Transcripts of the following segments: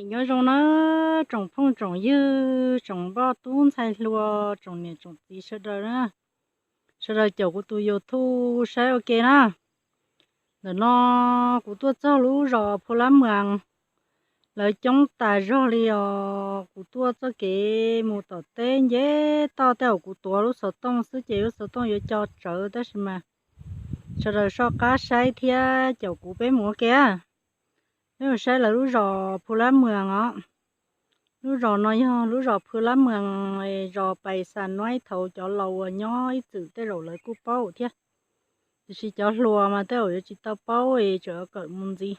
Nyob zoo na, tsoom phooj tsoom ywg, tsoom npoj tub ntxhais hluas, tsoom niam tsoom txiv sawv daws na, sawv daws caum kuv tus YouTube saib ua ke na. Ntawm no kuv tuaj txog lub zos Phu Lab Muas, lawv coob tas zog li os. Kuv tuaj txoj kev mus tom teb nce toj tej uas kuv tuav lub xov tooj xwb ces lub xov tooj yuav co tsawv, tab sis mas sawv daws soj qab saib thiab caum kuv peb mus ua ke. Peb mus saib lawv lub zos Phu Lab Muas os. Lub zos no yog lub zos Phu Lab Muas, zos Pais Xas Nuaib. Thaum cov laus uas nyob ib txwm tej zaum lawv kuj paub thiab, tiam sis cov hluas mas tej zaum yuav tsis tau paub es tseem kawm mus ntxiv.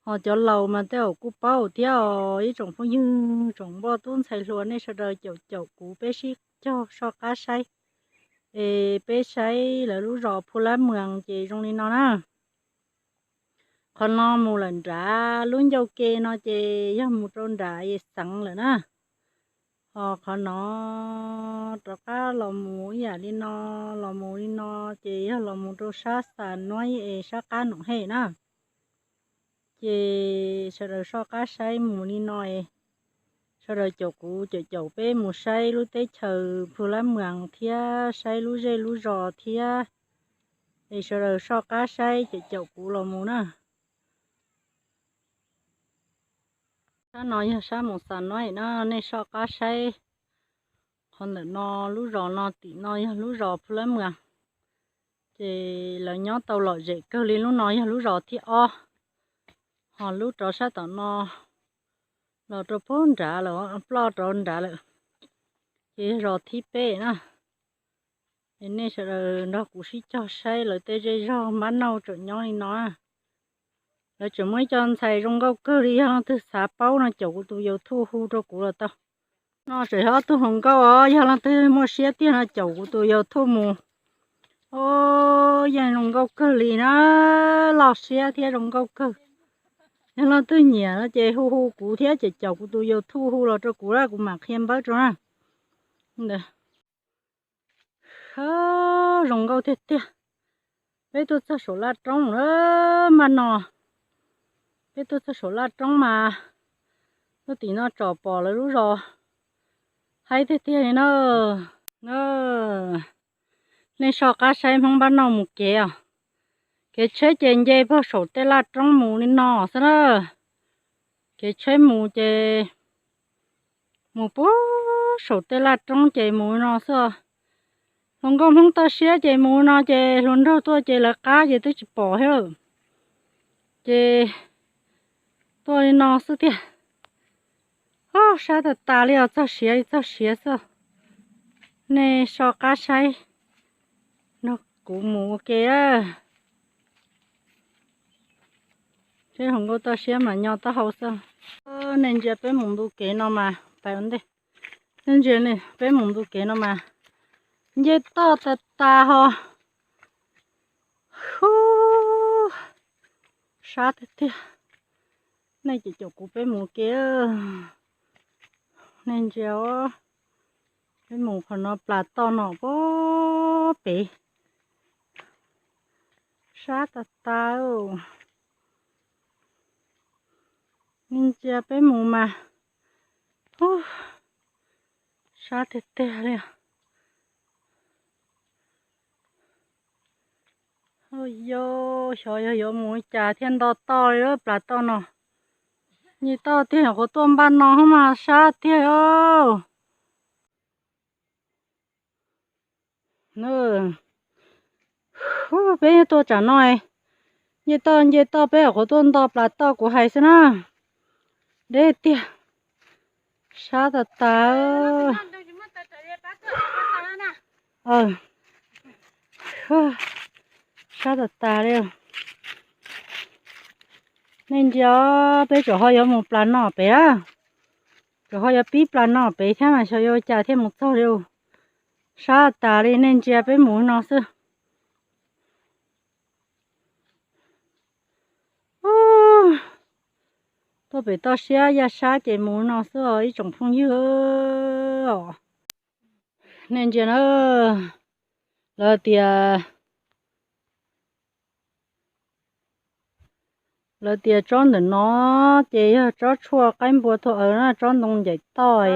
Ho cov laus mas tej zaum kuj paub thiab os. Ib tsoom phooj ywg, tsoom npoj tub ntxhais hluas, nej sawv daws caum caum kuv peb sib cog soj qab saib, es peb saib lawv lub zos Phu Lab Muas ces zoo li no na. Qhov no mus lawm nrad lub ncauj ke no ces yog mus rau nram Xeev lawm na. Ho qhov no rov qab los mus ib yam li no, los mus li no ces yog los mus rau sab Xas Nuaib es sab qab Noom Hej na. Ces sawv daws soj qab saib mus li no es sawv daws caum kuv caum caum peb mus saib lub teb chaws Phu Lab Muas thiab saib lub zej lub zos thiab, es sawv daws soj qab saib caum caum kuv los mus na. Sab no yog sab mus Xas Nuaib na, nej soj qab saib. Qhov ntawm no, lub zos no tim no yog lub zos Phu Lab Muas. Ces lawv nyob tau lom zem kawg li. Lub no yog lub zos thib ob, ho lub rov sab tom no los rau puag nrad lawm, ploj rau nrad lawm, ces yog zos thib peb na. Es nej sawv daws nrog kuv sib cog saib lawv tej zej zog npab nauj tseem nyob li no. Lawv tseem muaj ib co ntxhais zoo nkauj kawg li, yog leej twg xav paub no caum kuv tus YouTube hu rau kuv los tau. No tseem yog ob tug hluas nkauj os, yog leej twg muaj siab tiag no caum kuv tus YouTube mus. Os, yeej zoo nkauj kawg li na, loj siab thiab zoo nkauj kawg. Yog leej twg nyiam no ces hu hu kuv thiab, ces caum kuv tus YouTube hu los rau kuv, kuv mam qhia npawb rau na. Zoo nkauj tiag tiag. Peb tuaj txog saum laj roob na, mas no peb tuaj txog saum laj roob mas lub tim no tsom pom lawv lub zos haib tiag tiag li na. Nej soj qab saib Hmoob npab nauj mus kev os. Kev tsheb ces nce puag saum tej laj roob mus li no xwb na. Kev tsheb mus ces mus puag saum tej laj roob ces mus li no xwb. Hluas nkauj Hmoob toj siab ces mus li no, ces hluas nraug tuaj ces lawv qab ces twb tsis pom thiab lawm. Ces tuaj li no xwb tiag. Sab tas tas li os, txog siav li txog siav xwb. Nej soj qab saib, nrog kuv mus ua ke. Seb hluas nkauj toj siab mas nyo taub hau xwb. Nej ntsia peb mus ntu kev no mas, pais ua ntej. Nej ntsia peb mus ntu kev no mas nce toj tas tas ho. Hu, sab tiag tiag. Nej ces caum kuv peb mus ua ke. Nej ntsia, peb mus qhov no plas toj no puag pem. Sab tas tas. Nej ntsia peb mus mas, sab tiag tiag li. Yog xyov yog yuav mus li cas thiaj nto toj li lub plas toj no. Nce toj tiag, nyuam qhuav tuaj npaj no mas sab tiag os. Peb tuaj tsam no, nce toj nce toj peb nyuam qhuav tuaj nto plas toj kuv hais xwb na. Deb tiag, sab tas tas. Sab tas tas li. Nej ntsia, peb tsam ho yuav mus plas no pem a. Tsam ho yuav pib plas no pem thiab mas xyov yuav ua cas thiaj mus txog li. Sab tas li, nej ntsia peb mus no xwb. Tuaj pem toj siab yaj sab ces mus no xwb os ib tsoom phooj ywg os. Nej ntsia na, lawv tias Lawv tias tsob ntawm no ces yog tsob tshuaj qaib npua thuaj aws na, tsob ntoo ncaim toj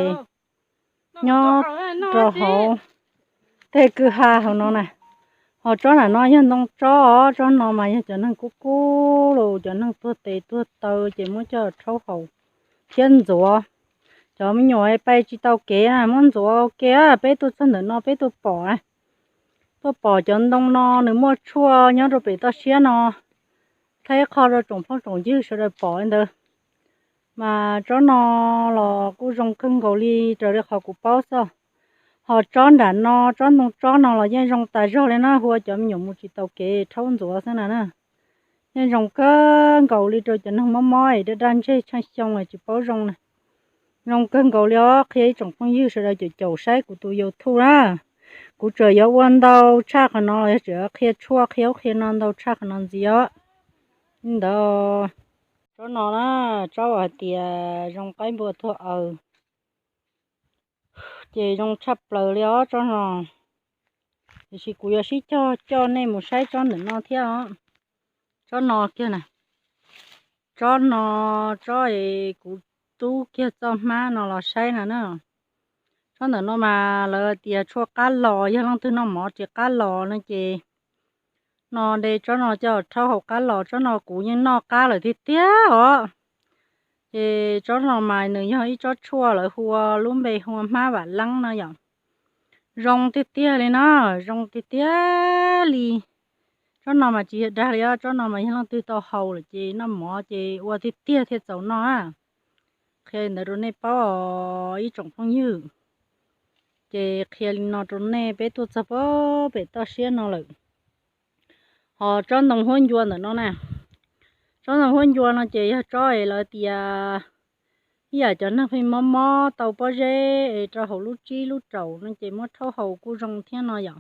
nyob rau hauv tej kwj ha hauv no na. Ho tsob nram no yog ntoo tsob, tsob no mas yog cov neeg kub kub los cov neeg tuag tes tuag taw ces muab coj rhaub haus thiab ntxuav. Cov me nyuam pais tsis tau kev na muab ntxuav ua ke. Peb tuaj txog ntawm no peb tuaj pom, tuaj pom cov ntoo no nws muaj tshuaj nyob rau pem toj siab no. Thaij qho rau tsoom phooj tsoom ywg sawv daws pom li ntawd. Mas tsob no los kuj zoo kawg nkaus li raws li qhov kuv paub xwb. Ho tsob nram no, tsob ntoo tsob no los yeej zoo tas zog li na, hu ua cov me nyuam mus tsis tau kev rhaub ntxuav xwb na na. Yeej zoo kawg nkaus li rau cov neeg mob mob es daj daj ntseg tsheej xyoo es tsis paub zoo na. Zoo kawg nkaus li os, qhia ib tsoom phooj ywg sawv daws caum caum saib kuv tus YouTube na. Kuv tseem yuav ua ntau tshaj qhov no los yog tseem yuav qhia tshuaj qhia ub qhia no ntau tshaj qhov no ntxiv os. Li ntawd, tsob no na, tsob uas hais tias zoo qaib npua thuaj aws, ces zoo tshaj plaws li os tsob no. Tiam sis kuv yuav sib cog coj nej mus saib tsob ntawm no thiab os. Tsob no kiag na, tsob no, tsob es kuv tub kiag txoj hmab no los saib no na. Tsob ntawm no mas lawv tias tshuaj qab los, yog leej twg noj mov tsis qab los no ces no de tsob no coj rhaub haus qab los. Tsob no kuv yeej noj qab lawm tiag tiag os. Ces tsob no mas nws yog ib tsob tshuaj lawv hu ua lub npe hu ua hmab vam leeb no yom. Zoo tiag tiag li na, zoo tiag tiag li. Tsob no mas tsis yog dag li os, tsob no mas yog leej twg tau haus lawm ces noj mov ces ua tiag tiag thiaj txaus noj. Qhia li ntawd rau nej paub os ib tsoom phooj ywg. Ces qhia li no rau nej, peb tuaj txog pem toj siab no lawm. Ho tsob ntoo huab ncua ntawm no na, tsob ntoo huab ncua no ces yog tsob es lawv tias ib yam cov neeg pheej mob mob tau pob zeb es rau hauv lub tsib lub raum no ces muab rhaub haus kuj zoo thiab no yom.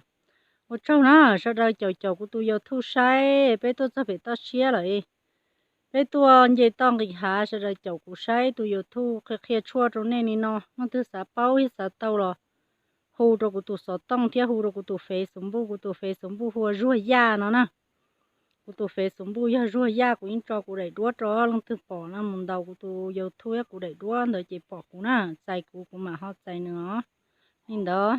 Ua tsaug na sawv daws caum caum kuv tus YouTube saib, peb tuaj txog pem toj siab lawm. Peb tuaj nce toj nqis hav, sawv daws caum kuv saib tus YouTube qhia qhia tshuaj rau nej li no. Leej twg xav paub thiab xav tau los hu rau kuv tus xov tooj thiab hu rau kuv tus Facebook, kuv tus Facebook hu ua Zuag Yaj no na. Kuv tus Facebook yog Zuag Yaj, kuv yeej tso kuv daim duab rau, leej twg pom no mus ntaus kuv tus YouTube thiab kuv daim duab ntawd ces pom kuv na, txais kuv kuv mam ho txais nws os. Li ntawd,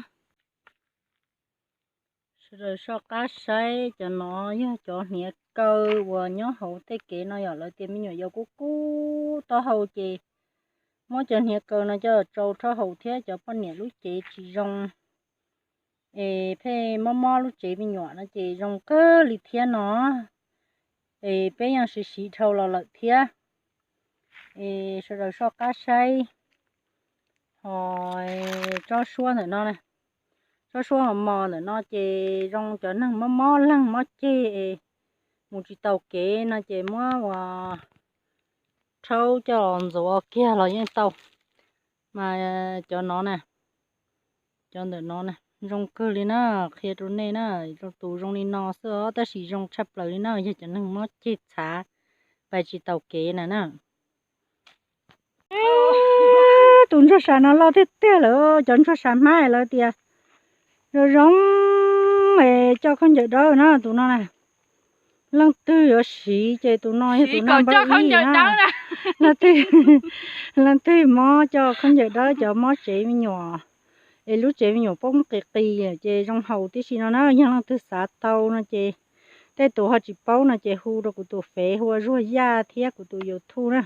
sawv daws soj qab saib, cov no yog cov hniav kaw uas nyob hauv tej kev no yom, lawv tias me nyuam yaus kub kub taub hau ces muab cov hniav kaw no coj tsau rhaub haus thiab cov poj niam lub cev tsis zoo es pheej mob mob lub tsev me nyuam no ces zoo kawg li thiab no. Es peb yeej siv siv dhau los lawm thiab. Es sawv daws soj qab saib. Ho tsob suab ntawm no, tsob suab mos mos ntawm no ces zoo cov neeg mob mob leeg mob ceg es mus tsis tau kev no ces muab ua rhaub coj los ntxuav kiag los yeej tau. Mas cov no na, cov ntawm no na, zoo kawg li na, qhia rau nej na, rau tus zoo li no xwb os, tab sis zoo tshaj plaws li na, yog cov neeg mob ceg txhav pais tsis taus kev na na. Tus ntsuag sav no loj tiag tiag lawm, cov ntsuag sav hmab lawv tias zoo zoo es coj khaub ncaws dawb na, tus no na. Leej twg yuav siv ces tus no yog tus no npawb ib na. Leej twg, leej twg mob coj khaub ncaws dawb, cov mob tsev me nyuam es lub tsev me nyuam poob qis qis ces zoo haus tib si no na. Yog leej twg xav tau no ces, tej tus ho tsis paub no ces hu rau kuv tus fev hu ua Zuag Yaj thiab kuv tus YouTube na.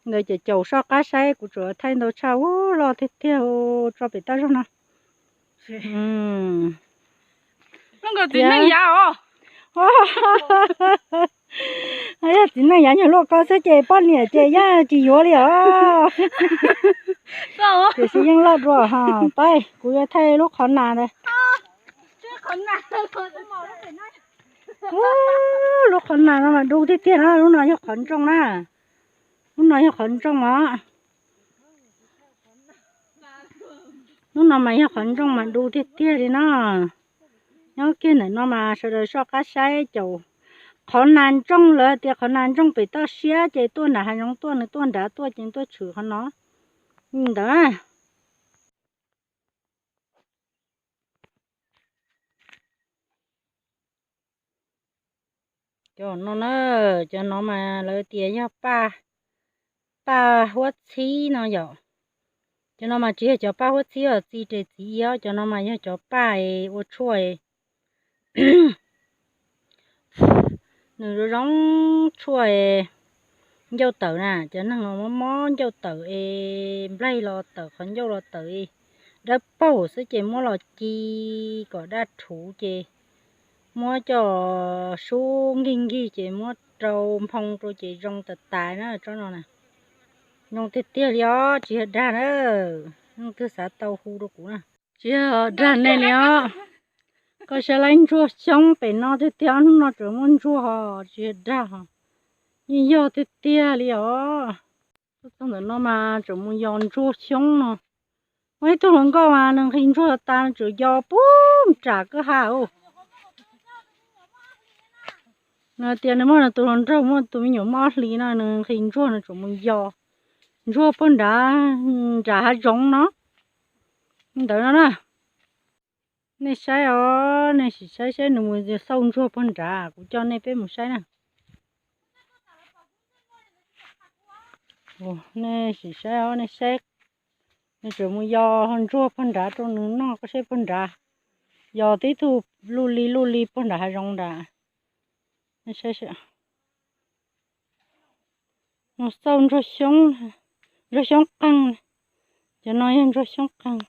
Ntawd ces caum soj qab saib, kuv tsuas thaij ntau tshaj, ub, loj tiag tiag tso pem toj zog no. Yog txiv neej yav nyuag luaj ko xwb ces poj niam ces yeej tsis yuav li os. Tiam sis yeej loj dua ho. Pab kuv yuav thaij lub qhov nas ntawd. Lub qhov nas no mas du tiag tiag na, lub no yog qhov ntsooj na. Lub no yog qhov ntsooj os. Lub no mas yog qhov ntsooj mas du tiag tiag li no. Nyob kiag ntawm no mas sawv daws soj qab saib caum. Qhov nas ntsooj, lawv tias qhov nas ntsooj pem toj siab ces tuaj nram hav zoov tuaj, nws tuaj nrad tuaj ces tuaj tshwm qhov no. Ntawd. Cov no na, cov no mas lawv tias yog paj, paj huab txhib no yom. Cov no mas tsis yog cov paj huab txhib os txiv, txiv os, cov no mas yog cov paj es ua tshuaj es nws zoo zoo tshuaj es ncauj tawm na, cov neeg mob mob ncauj tawm es nplaig los tawm qhov ncauj los tawm, dawb paug xwb ces muab los ci kom daj rhuv ces muab coj sub nkig nkig ces muab rau nphoo rau ces zoo tas tas na tsob no na. Zoo tiag tiag li os, tsis yog dag na. Leej twg xav tau hu rau kuv na. Tsis yog dag nej li os. Koj saib laib ntsuag xyoob pem no tiag tiag, ob hnub no tseem muaj ntsuag ho tsis yog dag ho. Yeej yog tiag tiag li os. Tuaj txog ntawm no mas tseem mus yos ntsuag xyoob no. Muaj ib tug hluas nkauj mas nws nqhis ntsuag tas nws tseem yos puag nram kwj ha. Nws hais tias nws muaj nws tus hluas nraug muaj tus me nyuam mob hli no nws nqhis ntsuag nws tseem mus yos ntsuag puag nrad, nram hav zoov no. Ntawd no na. Nej saib os, nej sim saib saib nws mus xauj ntsuag puag nrad, kuv coj nej peb mus saib na. Nej sim saib os, nej saib. Nws tseem mus yos ntsuag puag nrad rau nws noj, koj saib puag nrad. Yos tib tug luj li luj li puag nrad hav zoov nrad. Nej saib, mus xauj ntsuag xyoob, ntsuag xyoob qeeg. Cov no yog ntsuag xyoob qeeg.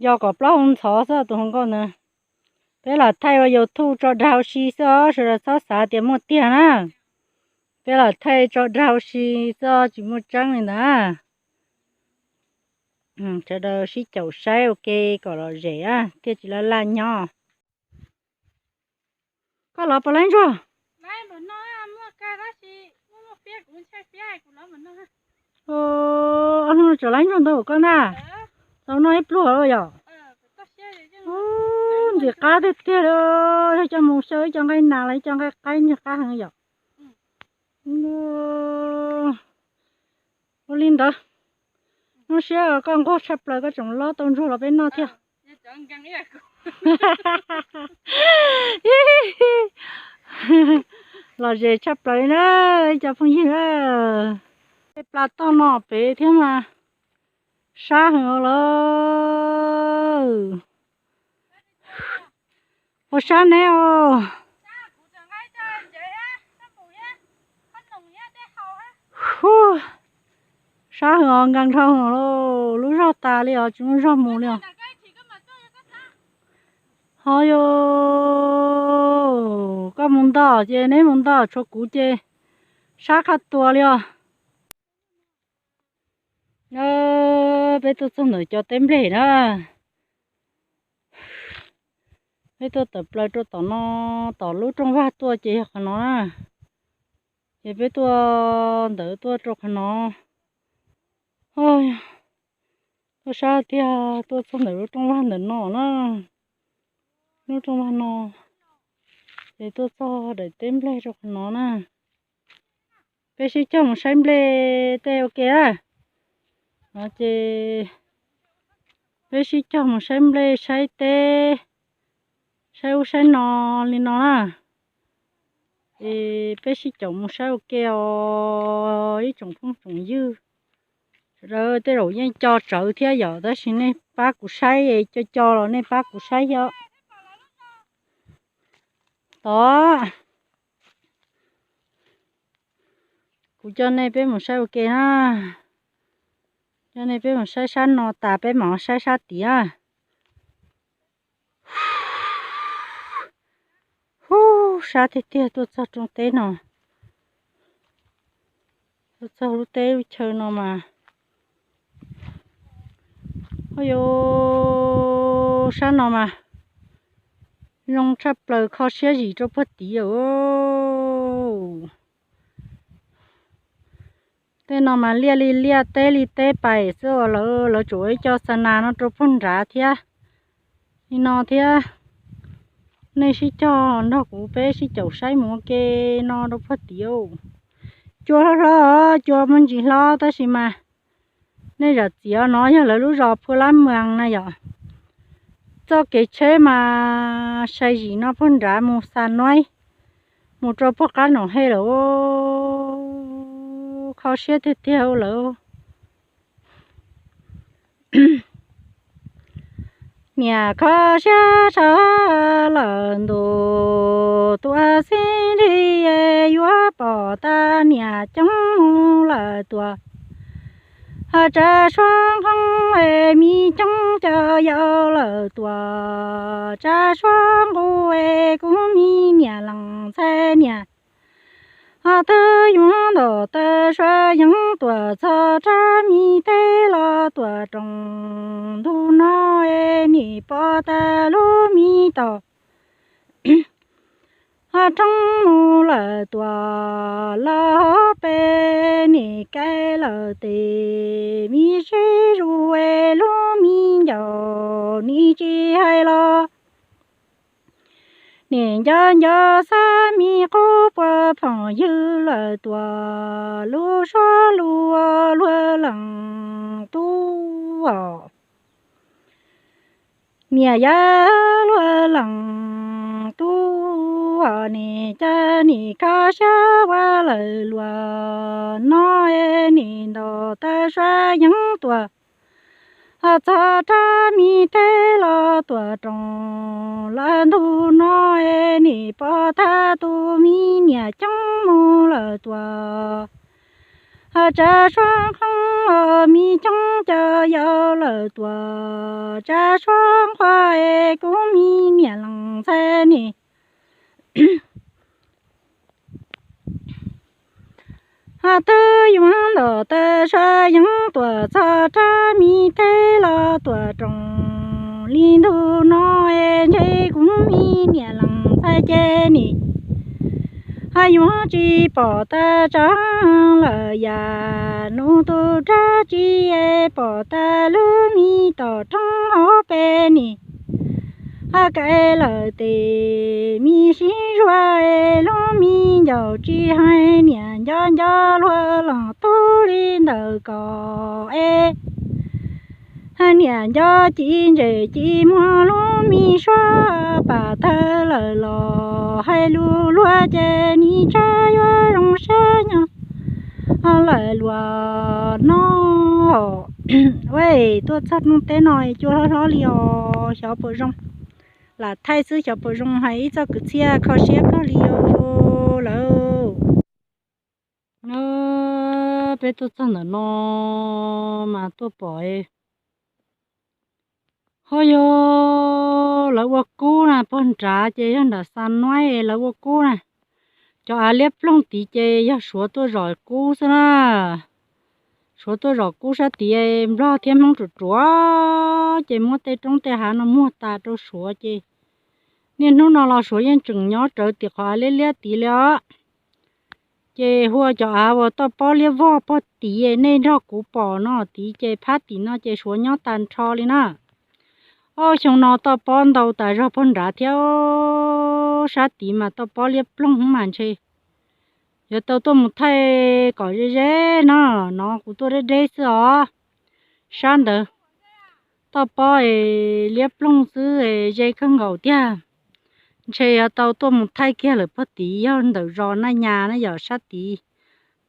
Yos kom plaub hau ntxhov xwb tus hluas nkauj ntawd. Peb lam thaij ua YouTube tso dag ua si xwb os, sawv daws txhob xav tias muaj tiag na. Peb lam thaij tso dag ua si xwb os, tsis muaj tseeb li ntawd. Sawv daws sib caum saib ua ke kom lom zem thiaj tsis laj laj nyob. Koj los puas laib ntsuag? Ob hnub no tseem laib ntsuag ntau koj ntag. Tau noj ib pluag lawm yom. Ntxim qab tiag tiag li, yog coj mus xyaw ib co nqaij nas los ib co nqaij qaib ntxim qab heev yom. Ua li ntawd, hnub siab koj nquag tshaj plaws koj tseem lob tau ntsuag los peb noj thiab. Lom zem tshaj plaws li na, ib co phooj ywg. Tej plas toj no pem thiab mas sab heev lawm. Puas sab neb os? Sab heev os, nkees dhau heev lawm, lub zog tas li os, tsis muaj zog mus li os. Ho yog koj mus nto ces neb mus nto, tshuav kuv ces sab qhov tuag li os. Peb tuaj txog ntawm cov teb nplej na. Peb tuaj tawm plaws rau tom no, tom lub rooj vag tuaj ces yog qhov no na. Ces peb tuaj ntawd tuaj rau qhov no. Tuaj sab tiag, tuaj txog ntawm lub rooj vag ntawm no na. Lub rooj vag no, ces tuaj txog daim teb nplej rau qhov no na. Peb sib cog mus saib nplej tej ua ke na. No ces peb sib cog mus saib nplej saib teb, saib ub saib no li no na. Es peb sib caum mus saib ua ke os ib tsoom phooj tsoom ywg. Sawv daws tej zaum yeej co tsawv thiab yom, tab sis nej pab kuv saib, co co los nej pab kuv saib thiab. Tod, kuv coj nej peb mus saib ua ke na. Coj nej peb mus saib sab no tas peb mam saib sab tid. Hub, sab tiag tiag tuaj txog rooj teb no. Tuaj txog lub teb lub chaw no mas, ua yus sab no mas zoo tshaj plaws, kho siab zim rau puag tid os. Tej no mas liaj li liaj teb li teb pais xwb uas lawv, lawv tsuas ua ib co xa nas no rau puag nrad thiab. Li no thiab, nej sib cog nrog kuv peb sib caum saib mus ua ke no rau puag tid. Cua hlob hlob, cua muaj ntsis hlob tab sis mas nej zam txim os, no yog lawv lub zos Phua Lab Mwas na yom. txoj kev tsheb mas sai zim no puag nrad mus Xa Nuaib, mus rau puag qab Noom Hej lawm, kho siab tiag tiag lawm. Niam kho siab sawv lawm ntu, tus xib nrig yuav pom tag niam coob mus lawm tuaj. Tsav suab nqhoob es me coob cov yau lawm tuaj, tsav suab nqus es kuv me niam lees ntxhais niam. Ho twb yuav ntaus taw sua yeev tuaj txog rab me teb los tuaj roos ntug no es nim pom tag lub me tom. Ho roob mus lawm tuaj los pem nim kaim lawm tes me sib zus es lub me ncaus nim tsis hais los. Nim nco nco xav me qub puag phoom ywg lawm tuaj lub suab lus luag lees tub os. Niam yawg luag lees tub os, nim cov nim kho siab ua lawm luag no es nim ntaus taw sua yeev tuaj. Ho txog rab me teb los tuaj roos lawm ntug no es nim pom tag tus me niam coob mus lawm tuaj. Ho tsav suab nqhoob os me coob cov yau lawm tuaj, tsav suab nqhuav es kuv me niam lees ntxhais nim. Ho twb yuav ntaus taw sua yeev tuaj txog rab me teb los tuaj roos li ntug no es ntshe kuv me niam lees ntxhais ces nim. Ho yuav tsis pom taw tsav lawm yam nus tus rab tsi es pom tag lub me tom roob hauv pes nim. Ho kaim lawm tes me sib zuag es lub me ncaus tsis hais niam nco nco luag lees tub li ntawm kom es. Niam nco ci ntses ci muag lub me suab pam tawg lawm los hais lus luag ces nim tsam yuav zoo siab nyob lawm luag no. Ua tuaj txog rooj teb no cua hlob hlob li os, xyov puas zoo. Lam thaij xwb xyov puas zoo, hais ib txoj kwv txhiaj kho siab kawg li os lawm. Peb tuaj txog ntawm no mas tuaj pom ho yog lawv ua kub na, pog nrad ces yog nram Xa Nuaib lawv ua kub na. Cov av liab ploog tid ces yog Suav tuaj zom kub xwb na. Suav tuaj zom kub sab tid, Nplog thiab Hmoob ruam ruam ces muab tej roob tej hav no muag tas rau Suav ces niaj hnub no los Suav yeej tseem nyob rawv tim qhov av liab liab tid li os. Ces hu ua cov av uas toj pob liab vog pog tid nej nrog kuv pom no tid ces phab tim no ces Suav nyob tag nrho li na. Ob xyoo no toj pob ntau tas zog pog nrad thiab, sab tid mas toj pob liab ploog mas ntshe yuav tau tuaj mus thaij kom ze ze no, no kuv tuaj deb deb xwb os. Sab ntawd toj pob es liab ploog xwb es ze kawg nkaus tiag. Ntshe yuav tau tuaj mus thaij kiag lawm pog tid, yog ntawm zos Naj Nyas na yom, sab tid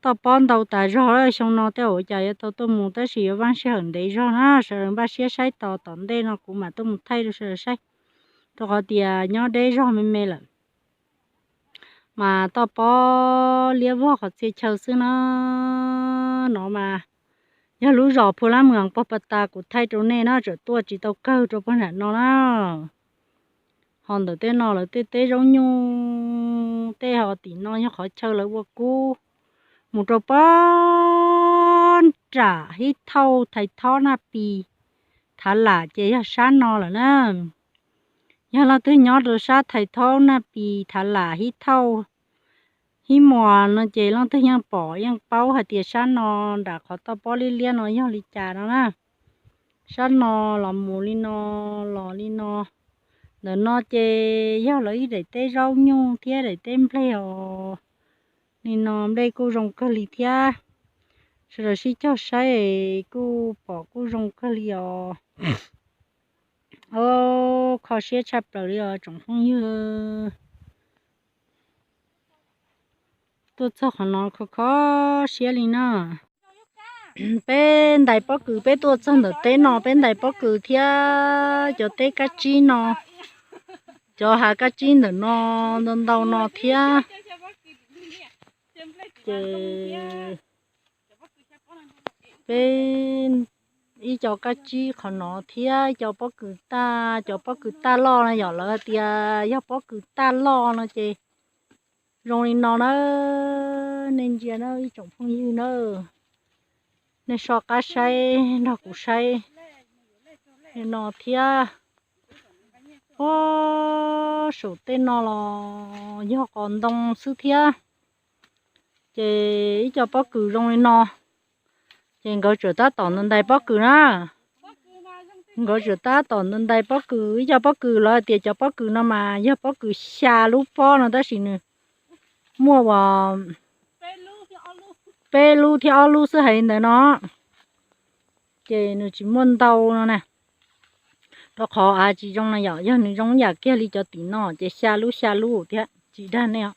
toj pob ntau tas zog. Xyoo no tej zaum ua cas yuav tau tuaj mus tab sis yuav vaj sij hawm ntev zog na, sawv daws npaj siab saib tos tom ntej no kuv mam tuaj mus thaij rau sawv daws saib, rau qhov tias nyob deb zog me me lawm. Mas toj pob liab vog qhov txhia chaw xwb na. No mas yog lub zos Phu Lab Mws Pog Pas Tas kuv thaij rau nej na, tseem tuaj tsis tau kawg rau pog nram no na. Ho ntawm tej no lawv tej teb zaub nyuj tej, ho tim no yog qhov chaw lawv ua kub mus rau pog nram Hib Thauj, Thais Thob, Naj Pis, Thav Lam ces yog sab no lawm na. Yog leej twg nyob rau sab Thais Thob, Naj Pis, Thav Lam, Hib Thauj, Hib Muas no ces leej twg yeej pom yeej paub hais tias sab no nram qhov toj pob liab liab no yog li cas no na. Sab no los mus li no, los li no. Ntawm no ces yog lawv ib daim teb zaub nyuj thiab daim teb nplej os. Li no nplej kuj zoo kawg li thiab. Sawv daws sib cog saib kuj pom kuj zoo kawg li os. Kho siab tshaj plaws li os tsoom phooj ywg. Tuaj txog qhov no kho kho siab li na. Peb ntais pob kws, peb tuaj txog ntawm teb no peb ntais pob kws thiab cov teb kab tsib no, cov hav kab tsib ntawm no ntau ntau no thiab. Ces peb ib co kab tsib qhov no thiab ib co pob kws taj, cov pob kws taj loj no yom, lawv hais tias yog pob kws taj loj no ces zoo li no na. Nej ntsia na ib tsoom phooj ywg na, nej soj qab saib nrog kuv saib li no thiab. Ub, saum tej no los yog qos ntoo xwb thiab. Ces ib co pob kws zoo li no, ces nkawd tsuas tab tom ntais pob kws na. Nkawd tsuas tab tom ntais pob kws, ib co pob kws lawv hais tias cov pob kws no mas yog pob kws xya lub pob no tab sis nws muaj uas peb lub thiab ob lub xwb hais li ntawd no. Ces nws tsis muaj ntau no na, rau qhov av tsis zoo na yom, yog nws zoo yam kiag li cov tim no ces xya lub xya lub thiab tsis dag nej os.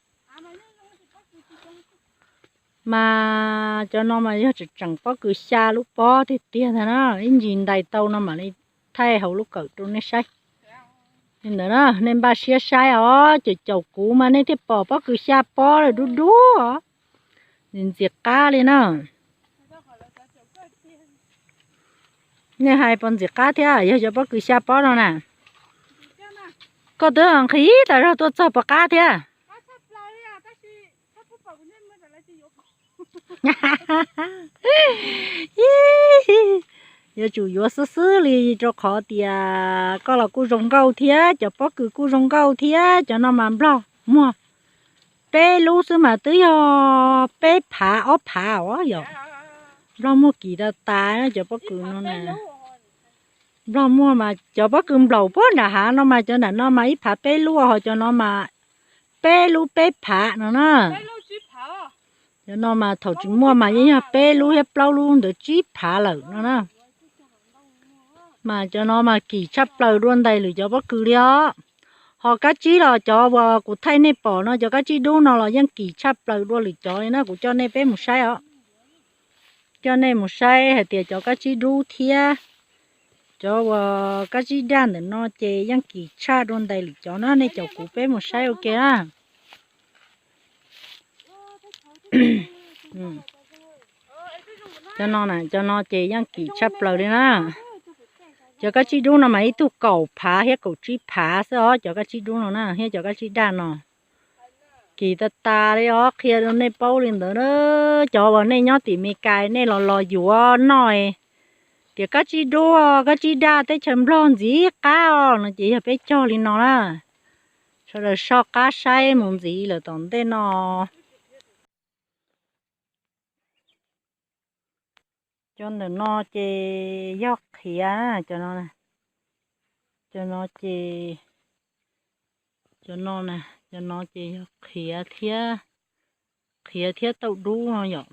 Mas cov no mas yog tseem tseem pob kws xya lub pob tiag tiag ntag na, ib ntsis ntais tau no mam li thaij hauv lub kawm rau nej saib. Li ntawd na, nej npaj siab saib os, caum caum kuv mas nej thiaj pom pob kws xya pob dub dub os. Ntxim qab li na. Nej hais puas ntxim qab thiab, yog cov pob kws xya pob no na. Koj twb nqhis tas zog tuaj txog puas qab thiab? Yuav tsum yuav xwb xwb li rau qhov tias koj los kuj zoo nkauj thiab, cov pob kws kuj zoo nkauj thiab, cov no mas nplog muag peb lub xwb mas twb yog peb phav ob phav os yom. Nplog muag kim tas tas cov pob kws no na. Nplog muag mas cov pob kws nplaum puag nram hav no mas cov nram no mas ib phav peb lub, ho cov no mas peb lub peb phav no na. Cov no mas thaum tsis muaj mas yeej yog peb lub thiab plaub lub ntawd tsib phav lawm no na. Mas cov no mas kim tshaj plaws dua ntais lwm cov pob kws li os. Ho kab tsib los cov uas kuv thaij nej pom no cov kab tsib dub no los yeej kim tshaj plaws dua lwm cov li na, kuv coj nej peb mus saib os. Coj nej mus saib hais tias cov kab tsib dub thiab cov uas kab tsib daj ntawm no ces yeej kim tshaj dua ntais lwm cov na, nej caum kuv peb mus saib ua ke na. Cov no na, cov no ces yeej kim tshaj plaws li na. Cov kab tsib dub no mas ib tug kaum phav thiab kaum tsib phav xwb os, cov kab tsib dub no na thiab cov kab tsib daj no. Kim tas tas li os, qhia rau nej paub li ntawd na. Cov uas nej nyob tim Meskas nej los los yuav noj tias kab tsib dub, kab tsib daj teb chaws Nplog ntxim qab os no ces yog peb cog li no na. Sawv daws soj qab saib mus ntxiv lawm tom ntej no. Cov ntawm no ces yog qhiav, cov no, cov no ces, cov no na, cov no ces yog qhiav thiab, qhiav thiab tauj dub no yom.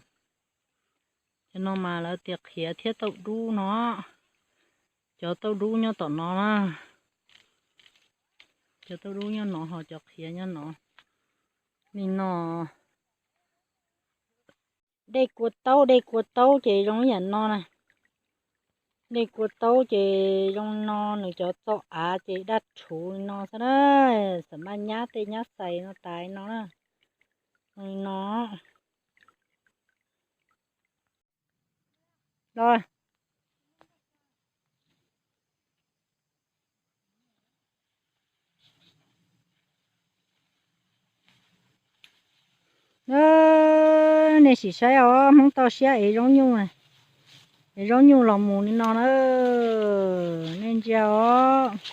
Cov no mas lawv tias qhiav thiab tauj dub no. Cov tauj dub nyob tom no na. Cov tauj dub nyob no ho cov qhiav nyob no. Li no. Dej kua taub, dej kua taub ces zoo ib yam no na. Dej kua taub ces zoo no, nws cov txo av ces daj rhuv li no xwb na. Xam maj nyab tej nyab xais no tas li no na. Zoo li no. Los. Nej sim saib os, Hmoob toj siab ev zaub nyuj, ev zaub nyuj los mus li no na. Nej ntsia os,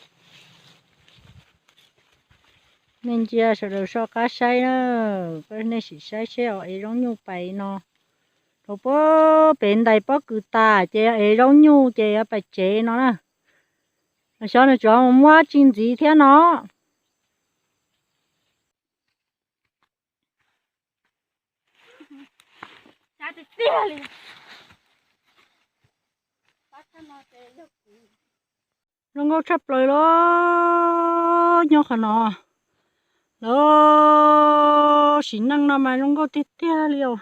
nej ntsia sawv daws soj qab saib na. Nej sim saib seb os, ev zaub nyuj pais no. Rau puag pem ntais pob kws tas ces ev zaub nyuj ces pais tsev no na. Xyov nws tsuas muab tsis ntxiv thiab no. Zoo nkauj tshaj plaws los nyob qhov no. Lawv sim neej no mas zoo nkauj tiag tiag li os.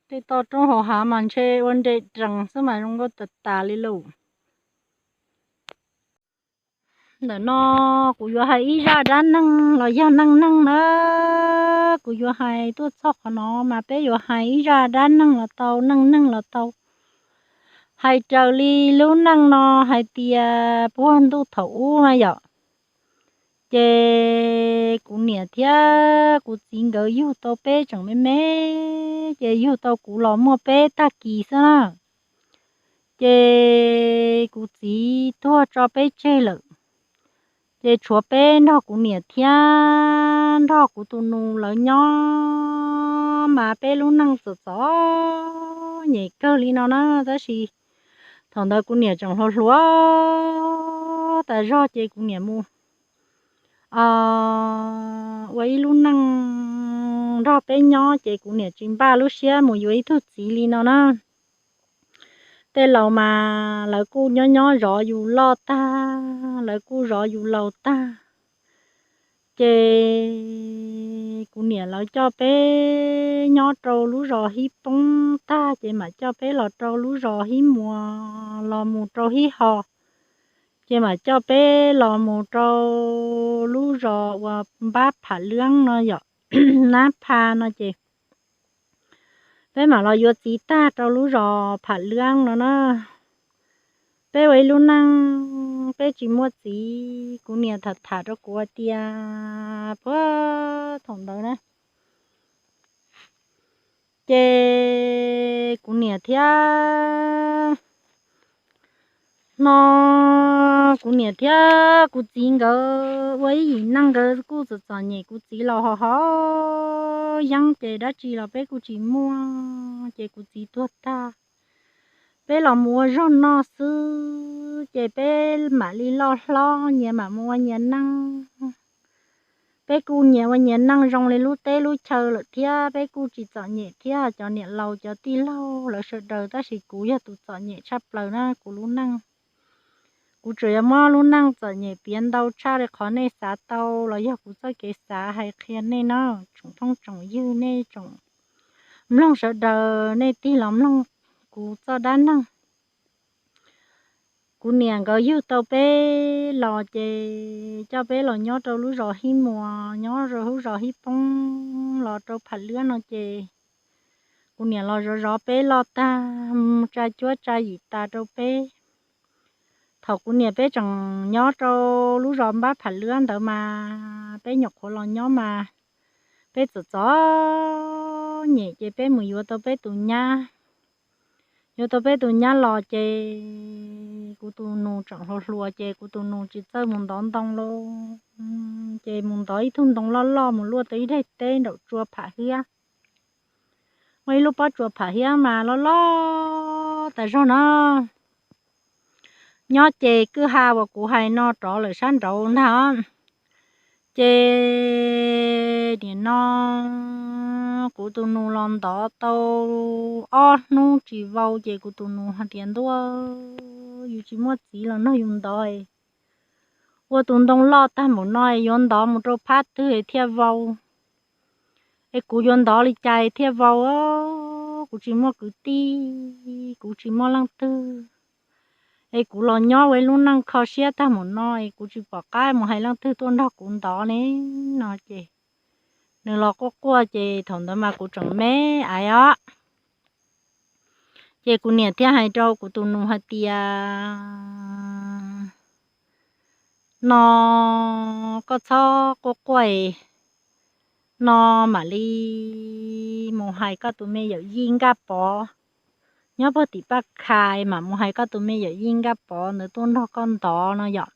Tej toj roob hauv hav mas ntshe ua nres rees xwb mas zoo nkauj tas tas li lauj. Ntawm no kuv yuav hais ib zaj dab neeg los yog neej neeg na. Kuv yuav hais tuaj txog qhov no mas peb yuav hais ib zaj dab neeg los tau, neej neeg los tau. Hais raws li lub neej no hais tias puag ntuj thaum ub na yom, ces kuv niam thiab kuv txiv nkawd yug tau peb tseem me me, ces yug tau kuv los muaj peb tag kis xwb na. Ces kuv txiv tuag tso peb tseg lawm, ces tshuav peb nrog kuv niam thiab nrog kuv tus nus lawv nyob, mas peb lub neej txom txom nyem kawg li no na. Tab sis thaum ntawd kuv niam tseem hluas hluas tas zog ces kuv niam mus ua ib lub neej nrog peb nyob, ces kuv niam tsis npaj lub siab mus yuav ib tug txiv li no na. Tej laus mas lawv kuj nyob nyob zov yus loj tag, lawv kuj zov yus laus tag. Ces kuv niam lawv coj peb nyob rau lub zos Hib Poob tag, ces mam coj peb los rau lub zos Hib Muas, los mus rau Hib Ho, ces mam coj peb los mus rau lub zos uas npab Pham Lwb no yom, Nab Pha no ces peb mam los yuav txiv tag rau lub zos Pham Lwb no na. Peb ua ib lub neej, peb tsis muaj txiv, kuv niam tham tham rau kuv hais tias puag thaum ntawd na, ces kuv niam thiab no, kuv niam thiab kuv txiv nkawd ua ib yim neej nkawd kuj txom txom nyem, kuv txiv los ho ho yeeb ces dab tsi los peb kuj tsis muaj, ces kuv txiv tuag tag, peb los mus ua zog noj xwb, ces peb mam li loj hlob nyias mam mus ua nyias neej. Peb kuj nyias ua nyias neej zoo li lub teb lub chaw lawm thiab, peb kuj tsis txom nyem thiab, cov niam laus cov tij laug lawv sawv daws, tab sis kuv yog tus txom nyem tshaj plaws na kuv lub neej. Kuv tsuas yog muab lub neej txom nyem piav ntau tshaj li qhov nej xav tau los yog kuv txoj kev xav hais qhia nej na, tsoom phooj tsoom ywg, nej tsoom mloog sawv daws, nej tig los mloog kuv txoj dab neeg. Kuv niam nkawd yug tau peb los ces coj peb los nyob rau lub zos Hib Muas, nyob rau lub zos Hib Poob los rau Pham Lwb no ces kuv niam los zov zov peb loj tag, mus tsa cuab tsa yim tas rau peb. Thaum kuv niam peb tseem nyob rau lub zos npab Pham Lwb ntawd mas peb nyuam qhuav los nyob mas peb txom txom nyem ces peb mus yuav tau peb tus nyab. Yuav tau peb tus nyab los ces kuv tus nus tseem hluas hluas ces kuv tus nus tsis txawj mus ntov ntoo lauj, ces mus ntov ib tug ntoo loj loj mus luaj tau ib daim teb nraum tsua Pham Hiab. Muaj ib lub pob tsuas Pham Hiab mas loj loj tas zog na. Nyob ces kwj ha uas kuv hais no rov lawm sab nraud ntag. Ces nim no kuv tus nus los ntov tau ob hnub tsis vau ces kuv tus nus hais tias, ntuj, yus tsis muaj txiv los nrog yus ntov, ua tus ntoo loj tag npaum no yuav ntov mus rau phab twg thiaj vau? Es kuv yuav ntov li cas thiaj vau? Kuv tsis muaj kwv tij, kuv tsis muaj leej twg, es kuv los nyob ua ib lub neej kho siab tag npaum no es kuv tsis pom qab mus hais leej twg tuaj nrog kuv ntov ne no ces nws los quaj quaj ces thaum ntawd mas kuv tseem me aiv os. Ces kuv niam thiaj hais rau kuv tus nus hais tias, no koj txhob quaj quaj, no mam li mus hais koj tus me yawm yij Nkaj Pov nyob puag tim Paj Khais, mam mus hais koj tus me yawm yij Nkaj Pov ntawd tuaj nrog koj ntov no yom.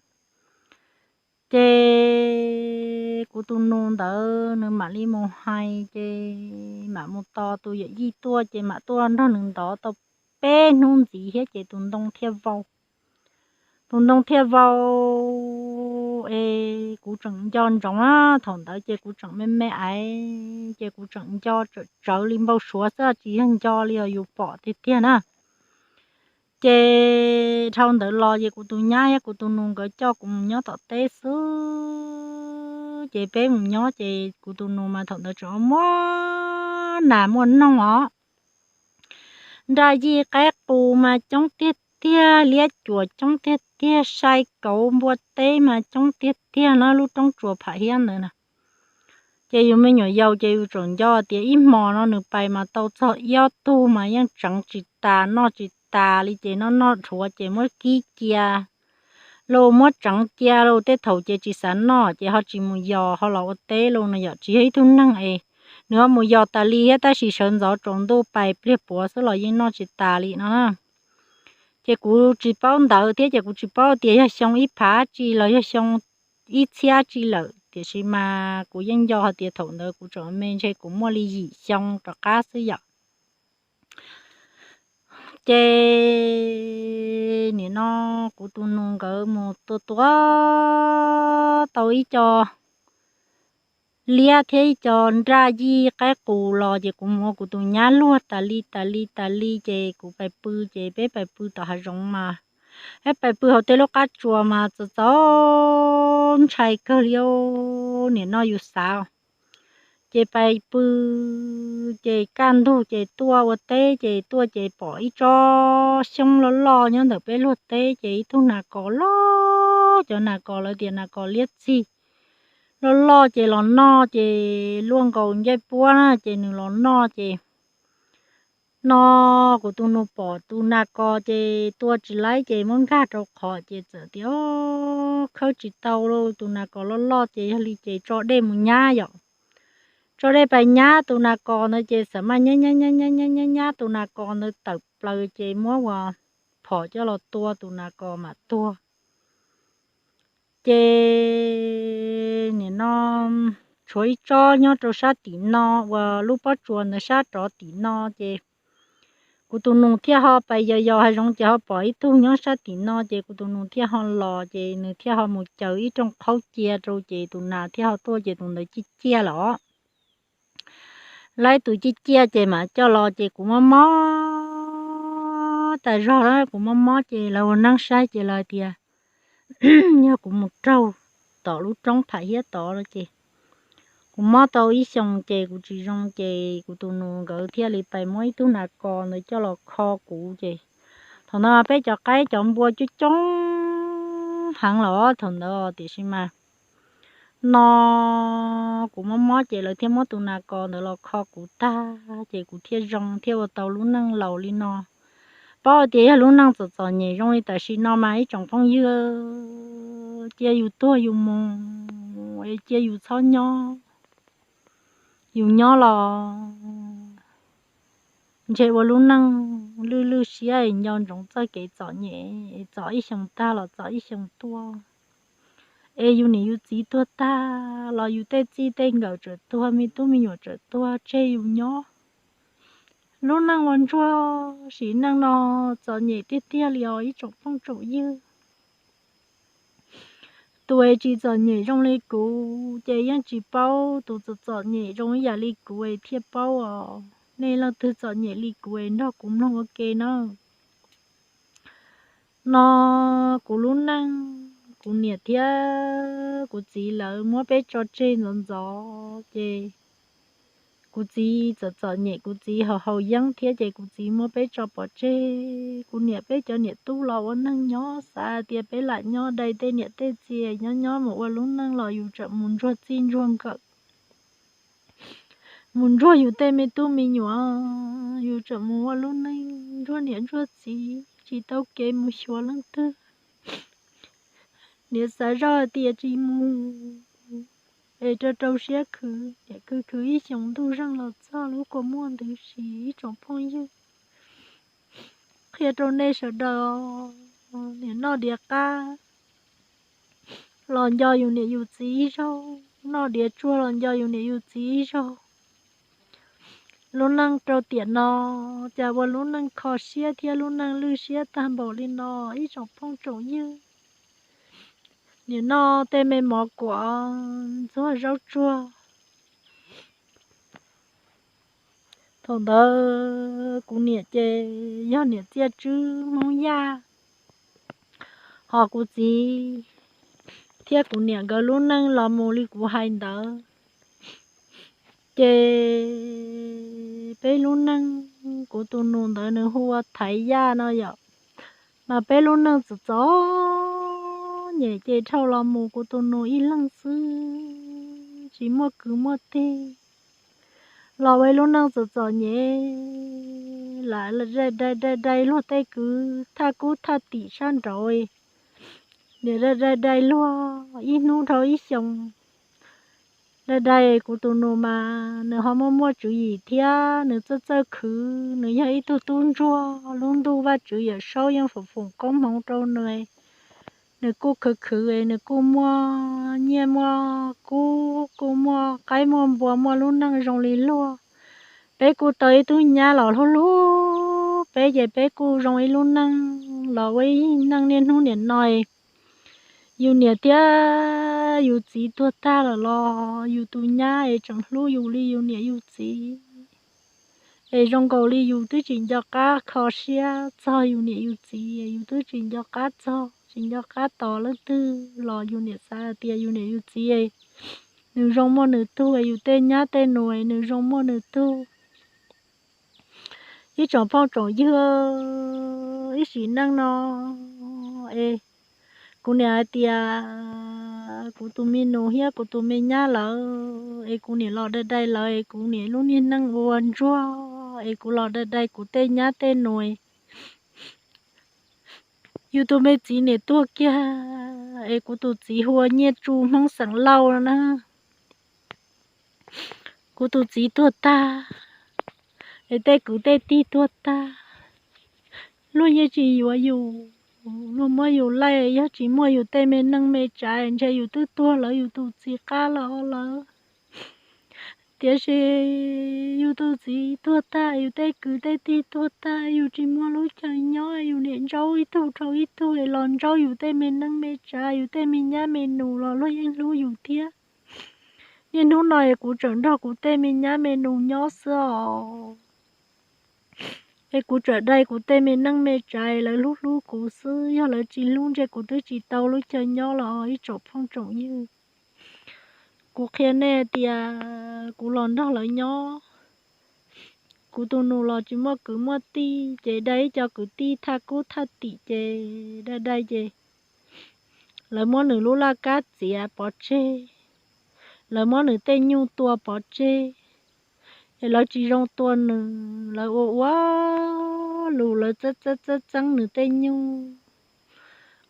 Ces kuv tus nus ntawd nws mam li mus hais ces mam mus tos tus yawm yij tuaj ces mam tuaj nrog nws ntov tau peb hnub ntxiv thiab ces tus ntoo thiaj vau. Tus ntoo thiaj vau es kuv tseem nco ntsoov na, thaum ntawd ces kuv tseem me me aiv ces kuv tseem nco tsawv tsawv li npau suav xwb tsis yog nco li os, yus pom tiag tiag na. Ces dhau ntawd los ces kuv tus nyab thiab kuv tus nus nkawd coj kuv mus nyob tom teb xwb. Ces peb mus nyob ces kuv tus nus mas thaum ntawd tseem muaj nas muaj noog os. Nraj yij qaib qus mas coob tiag tiag, liab cuam coob tiag tiag, sai kauv npua teb mas coob tiag tiag no, lub roob tsuas Pham Hiab ntawd na. Ces yus me nyuam yaus ces yus tseem nco tias ib hmo no nws pais mas tau txog ib ob tug mas yeej tseev tsis tas noj tsis tas li ces noj noj dhuav ces muab kib cia los muab tseev cia los tej thaum ces tsis xav noj ces ho tsis mus yos ho los ua teb los no yom, tsis yog ib tug neeg es nws ho mus yos tas li thiab, tab sis sawv ntxov tsaus ntuj pais pliag puav xwb los yeej noj tsis tas li no na. Ces kuv tsis paub ntawd thiab ces kuv tsis paub tias yog xyoo ib phav tsi los yog xyoo ib txhiab tsi lawm, tiam sis mas kuv yeej nco hais tias thaum ntawd kuv tseem me ntshe kuv muaj li yim xyoo rov qab xwb yom. Ces nim no kuv tus nus nkawd mus tua tua tau ib co liab thiab ib co nraj yij qaib qus los ces kuv mus ua kuv tus nyab luag tas li tas li tas li ces kuv pais pw ces peb pais pw tom hav zoov mas, peb pais pw hauv tej lub qab tsuas mas txaus txaus ntshai kawg li, nim no yus xav ces pais pw ces kaj ntug ces tuaj ua teb ces tuaj ces pom ib tsob xyoob loj loj nyob ntawm peb luag teb ces ib tug nas kos loj, cov nas kos lawv tias nas kos liab txig loj loj ces los noj ces luaj nkaus ncej puab na ces nws los noj ces no kuv tus nus pom tus nas kos ces tua tsis laib ces muab nkag rau qhov ces txawm tias khawb tsis tau lauj, tus nas kos loj loj ces yog li ces tso dej mus nyab yom. Tso dej pais nyab tus nas kos ntawd ces xav mas nyab nyab nyab nyab nyab nyab tus nas kos ntawd tawm plaws ces muab ua phom coj los tua tus nas kos mam tuag. Ces nim no tshuav ib tsob nyob rau sab tim no uas lub pob tsuas ntawd sab rov tim no ces kuv tus nus thiaj ho pais yos yos hav zoov ces ho pom ib tug nyob sab tim no ces kuv tus nus thiaj ho los ces nws thiaj ho mus caws ib rooj qhaub cia rau ces tus nas thiaj ho tuaj ces tus ntawd ciaj ciaj los laib tus ciaj ciaj ces mam coj los ces kuv mob mob tas zog lawm, kuv mob mob ces lawv ua neeb saib ces lawv tias yog kuv mus raug tom lub roob Pham Hiab tod ces kuv mob tau ib xyoos ces kuv tsis zoo ces kuv tus nus nkawd thiaj li pais muab ib tug nas kos ntawd coj los kho kuv ces thaum ntawd peb cov qaib cov npua coob coob heev los thaum ntawd tiam sis mas no kuv mob mob ces lawv thiaj muab tus nas kos ntawd los kho kuv tag ces kuv thiaj zoo thiaj ua tau lub neej laus li no. Paub tias yog lub neej txom txom nyem zoo li tam sim no mas ib tsoom phooj ywg, cia yus tuag yus mus, cia yus txhob nyob, yus nyob los ntshe ua lub neej lwj lwj siab es nco ntsoov txoj kev txom nyem, txom ib xyoos tag los txom ib xyoos tuaj. Es yus niam yus txiv tuag tag los yus tej txij tej nkawm tseem tuag, me tub me nyuam tseem tuag tseg yus nyob. Lub neej ua ntsuag sim neej no txom nyem tiag tiag li os ib tsoom phooj tsoom ywg. Tus es tsis txom nyem zoo li kuv ces yeej tsis paub, tus txom txom nyem zoo ib yam li kuv es thiaj paub os. Nej leej twg txom nyem li kuv es nrog kuv mloog ua ke na. No kuv lub neej, kuv niam thiab kuv txiv lawv muab peb tso tseg ntxov ntxov ces kuv txiv txom txom nyem, kuv txiv haus haus yeeb thiab ces kuv txiv muab peb tso pov tseg. Kuv niam peb cov niam tub los ua neej nyob xav tias peb lam nyob dai tej niam tej txiv nyob nyob mus ua lub neej los yus tseem mus ntsuag txij ntsuag nkawm, mus ntsuag yus tej me tub me nyuam, yus tseem mus ua lub neej ntsuag niam ntsuag txiv tsis tau kev mus xyuas leej twg. Niam xav zoj hais tias tsis mus es rau rau siab khwv, niam khwv khwv ib xyoos ntuj zeeg los txog lub kua muag ntws si ib tsoom phooj ywg. Qhia rau nej sawv daws, niam noj diav qab los nco yus niam yus txiv ib zaug, noj diav tsuag los nco yus niam yus txiv ib zaug. Lub neej rau tiam no cas ua lub neej kho siab thiab lub neej lwj siab tag npaum li no ib tsoom phooj tsoom ywg. Niam noj tej me mov kuam ntxuag zaub tsuag, thaum ntawd Kuv niam ces yog niam txiaj tswb Hmoob Yaj, ho kuv txiv thiab kuv niam nkawd lub neej los mus li kuv hais ntawd. Ces peb lub neej, kuv tus nus ntawd nws hu ua Thaiv Yaj no yom, mas peb lub neej txom txom nyem ces dhau los mus kuv tus nus ib leeg xwb, tsis muaj kwv muaj tij, los ua ib lub neej txom txom nyem, lam dai dai dai luag tej kwv thaj kub thaj tim sab nraud, niam dai dai dai luag ib hnub dhau ib xyoos. Dai dai kuv tus nus mas nws ho muaj muaj tswv yim thiab nws txawj txawj khwv, nws yog ib tug tub ntsuag, lub ntuj Vajtswv Yawm Saub yeej foom foom koob hmoov rau nws. Nws kuj khwv khwv, nws kuj muaj nyiaj muaj kub, kuj muaj qaib muaj npua, muaj lub neej zoo li luag. Peb kuj tau ib tug nyab los hlub hlub peb ces peb kuj zoo ib lub neej los ua ib neej niaj hnub niam no. Yus niam thiab yus txiv tuag tag lawm los yus tus nyab es tseem hlub yus li yus niam yus txiv, es zoo nkaus li yus twb tsis nco qab kho siab txog yus niam yus txiv, yus twb tsis nco qab txog, tsis nco qab tos leej twg los yus niam xav hais tias yus niam yus txiv nws zoo muaj nws tug, yus tej nyab tej nus nws zoo muaj nws tug. Ib tsoom phooj tsoom ywg, ib sim neej no es kuv niam hais tias kuv tus me nus thiab kuv tus me nyab lawm es kuv niam los dai dai lawv es kuv niam lub niag neej ua ntsuag es kuv los dai dai kuv tej nyab tej nus. Yus tus me txiv niam tuag kiag es kuv tus txiv hu ua Nyiaj Tsu Hmoob xeem Lauj no na. Kuv tus txiv tuag tag es tej kwv tej tij tuag tag, luag yeej tsis yuav yus, luag muab yus laij, yog tsis muaj yus tej me neej me tsav ntshe yus twb tuag lawv yus tus txiv qab los lawm. Tiam sis yus tus txiv tuag tag, yus tej kwv tej tij tuag tag, yus tsis muaj lub chaw nyob, yus niam ntsaub ib tug dhau ib tug los ntsaub yus tej me neej me tsav, yus tej me nyab me nus los luag yeej hlub yus thiab. Niaj hnub no es kuv tseem nrog kuv tej me nyab me nus nyob xwb os. Es kuv tseem dai kuv tej me neej me tsav, lawv hlub hlub kuv xwb, yog lawv tsis hlub ntshe kuv twb tsis tau lub chaw nyob los ib tsoom phooj tsoom ywg. Kuv qhia nej tias kuv los nrog lawv nyob, kuv tus nus los tsis muaj kwv muaj tij ces dai ib co kwv tij thaj kub thaj tim ces dai dai ces lawv muab nws lub laj kab txiav pov tseg, lawv muab nws tej nyuj tua pov tseg, es lawv tsis zoo tua nws, lawv ua ua lus, lawv txeeb txeeb txeeb nws tej nyuj,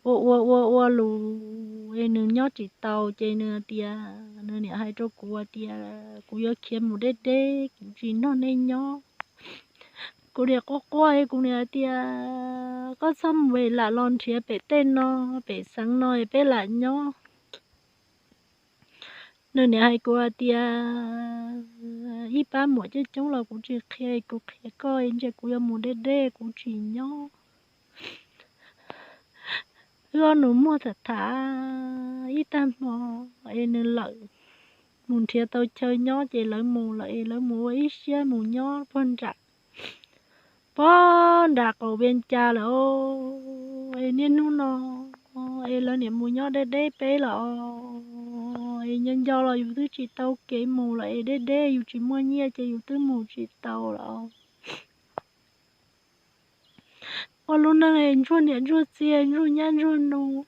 ua ua ua ua lus es nws nyob tsis tau ces nws tias, nws niam hais rau kuv tias kuv yuav khiav mus deb deb, kuv tsis nrog nej nyob. Kuv niam quaj quaj es kuv niam hais tias koj txhob mus es lam los nrhiav pem tej no, pem xeev no es peb lam nyob. Nws niam hais kuv hais tias ib pab muam coob coob los kuv tsis qhia, kuv qhia koj es ntshe kuv yuav mus deb deb kuv tsis nyob. Wb ob nus muag tham tham ib tag hmo es nws lawm mus nrhiav tau chaw nyob ces lawv mus lawm es lawv mus ua ib siab mus nyob puag nram, puag nram qaum Vias Cas lawm os. Es niaj hnub no es lawv niam mus nyob deb deb peb lawm os. Es nco nco los yus twb tsis tau kev mus lawm es deb deb yus tsis muaj nyiaj ces yus twb mus tsis tau lawm os. Ua lub neej ntsuag niam ntsuag txiv, ntsuag nyab ntsuag nus.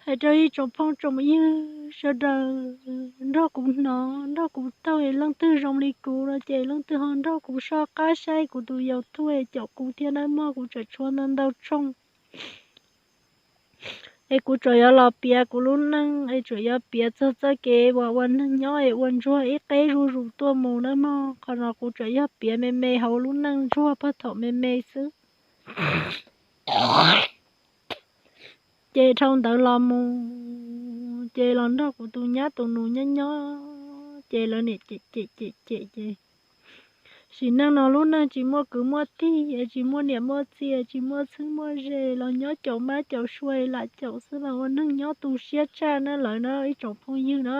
Hais rau ib tsoom phooj tsoom ywg sawv daws nrog kuv hnov nrog kuv taug es leej twg zoo li kuv no ces leej twg ho nrog kuv soj qab saib kuv tus YouTube es caum kuv thiab nawb mog, kuv tseem tshuav ntau ntau tshooj. Es kuv tseem yuav los piav kuv lub neej es tseem yuav piav txog txoj kev uas ua neeg nyob es ua ntsuag ib qeb zuj zus tuaj mus nawb mog. Qhov no kuv tseem yog piav me me hauv lub neej ntsuag puag thaum me me xwb. Ces dhau ntawd los mus ces los nrog kuv tus nyab tus nus nyob nyob ces lawv niam cem cem cem cem ces sim neej no lub neej tsis muaj kwv muaj tij es tsis muaj niam muaj txiv es tsis muaj txheeb muaj ze los nyob caum mab caum suav lam caum xwb los ua neeg nyob tu siab tshaj na lawv na ib tsoom phooj ywg na.